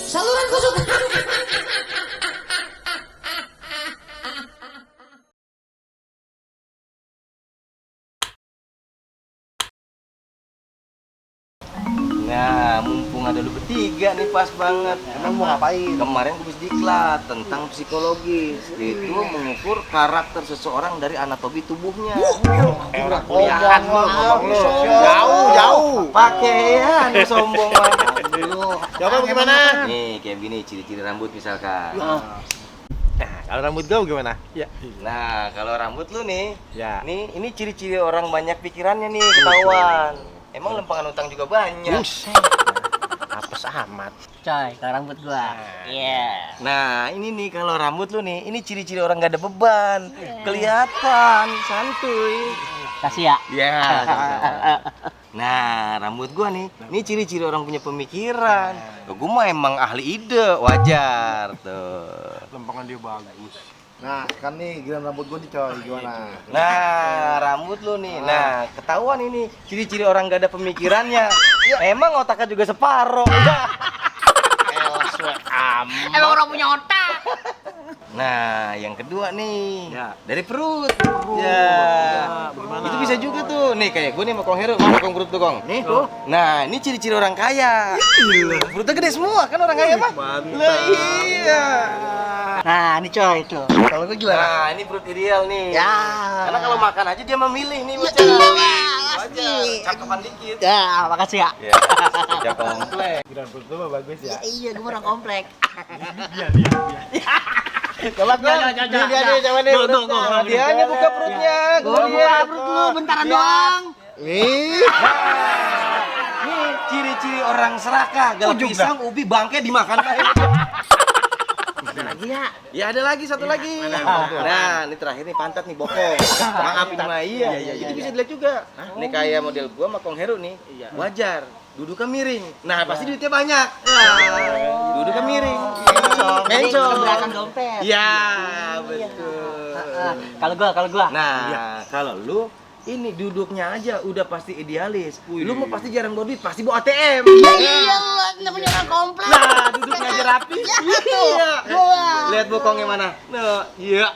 Saluran kesukaan. Nah, mumpung ada lu bertiga nih pas banget. Emang mau ngapain? Kemarin gue habis diklat tentang psikologis. Itu mengukur karakter seseorang dari anatomi tubuhnya. Orang kuliahan lu. Jauh. Pakaian lu sombong banget. Coba bagaimana? Nih, kayak gini ciri-ciri rambut misalkan. Nah, kalau rambut gue gimana? Ya. Nah, kalau rambut lu nih, Ya. nih ini ciri-ciri orang banyak pikirannya nih ketahuan. Emang lempangan utang juga banyak. Buset. Apes amat. Coy, kalau rambut gua. Iya. Nah, ini nih kalau rambut lu nih, ini ciri-ciri orang gak ada beban. Kelihatan santuy. Kasih ya. Ya. Nah, rambut gua nih, ini ciri-ciri orang punya pemikiran. Gua mah emang ahli ide, wajar tuh. Lempangan dia bagus. Nah, kan nih giliran rambut gue nih coy, gimana? Nah, rambut lu nih. Nah, ketahuan ini ciri-ciri orang gak ada pemikirannya. Emang otaknya juga separoh. Emang orang punya otak. Nah, yang kedua nih, Ya. dari perut. Perut. Ya. Bagaimana? Itu bisa juga tuh. Nih kayak gue nih sama Kong Heru, mau perut tuh, Kong. Nih tuh. Nah, ini ciri-ciri orang kaya. Perutnya gede semua kan orang kaya, Pak? Mantap. Lah iya. Nah, ini coy itu. Kalau gue gimana? Nah, ini perut ideal nih. Ya. Karena kalau makan aja dia memilih nih, bocah. Wajar, cakapan dikit. Ya, makasih ya. Ya, kerja komplek. Giliran perut gue mah bagus ya. Iya, gua orang komplek. Coba gue. Dia coba nih. Hadiahnya buka perutnya. Gua buka perut dulu, bentaran doang. Nih. Nih ciri-ciri orang serakah. Galak pisang, ubi, bangke dimakan. Ada lagi ya. Ya ada lagi satu lagi. Nah, ini terakhir nih pantat nih bokong. Maafin sama iya. Itu bisa dilihat juga. Nih kayak model gua sama Kong Heru nih. Wajar. Duduknya miring. Nah, pasti duitnya banyak. Duduknya miring. Mencong. Keberatan dompet. Iya, betul. Kalau gua. Nah, kalau lu ini duduknya aja udah pasti idealis. Lu mau pasti jarang bawa duit, pasti bawa ATM. Iya, namanya orang komplek. Nah, duduknya aja rapi. Iya. Lihat bokongnya mana? Nah, iya.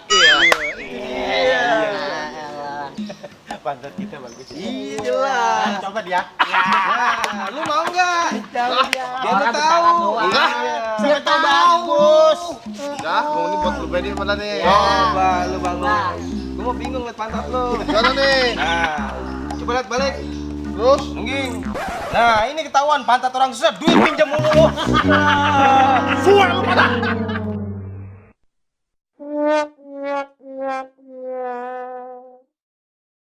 Pantat kita bagus. Iya lah. Coba dia. Nah, lu mau nggak? Dia Orang tuh tahu. bentaran doang. Dia tahu bagus. Dah, mau ini buat lu bedin mana nih? Oh, lu bangun. Gua mau bingung liat pantat lu. Gimana nih? Nah, coba lihat balik. Terus? Nengging. Nah, ini ketahuan pantat orang susah, duit pinjam mulu lu. Suara lu pada.